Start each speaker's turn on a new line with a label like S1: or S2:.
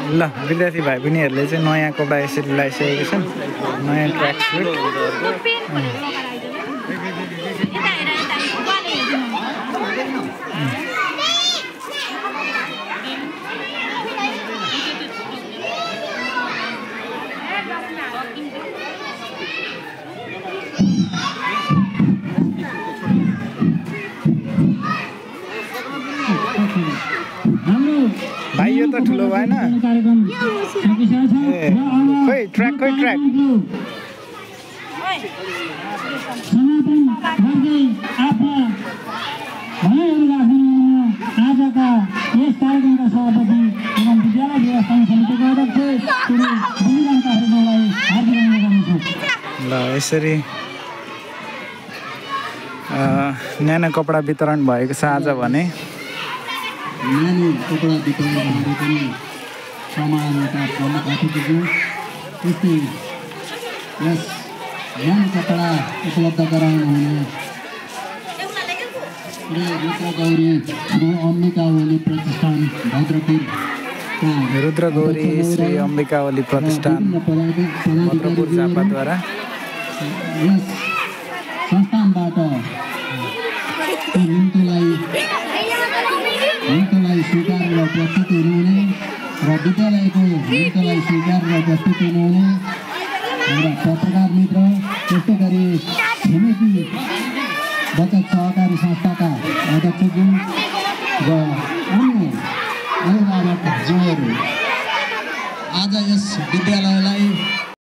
S1: ल विद्यार्थी भाइ बहिनीहरूले चाहिँ नयाँ कपडा यसरी लगाइसकेको छन् नयाँ ट्र्याक सुट भाइ यो त ठुलो भएन ए खोइ ट्र्याक
S2: आजका यस कार्यक्रमका सभापति एवं विद्यालय व्यवस्थापन समितिका अध्यक्ष श्री बलिराम कार्कीलाई हार्दिक अभिनन्दन गर्दछु।
S1: ल यसरी न्यानो कपडा वितरण भएको छ आज भने
S2: न्यानो कपडा वितरण गरेर पनि समाजका प्रमुख अतिथिज्यू त्यस्तै यस न्यानो कपडा उपलब्ध गराउनुहुने श्री रुद्र गौरी श्री अम्बिका ओली प्रतिष्ठान भद्रपुर
S1: रुद्र गौरी श्री अम्बिका ओली प्रतिष्ठान भद्रपुर झापाद्वारा
S2: यस संस्थानबाट निम्तोलाई स्वीकार र प्रस्तुत हुनुहुने र विद्यालयको निम्तोलाई स्वीकार र प्रस्तुत हुनुहुने हाम्रा पत्रकार मित्र त्यस्तै गरी छिमेकी बचत सहकारी संस्थाका अध्यक्षज्यू र अन्य अभिभावकज्यूहरू आज यस विद्यालयलाई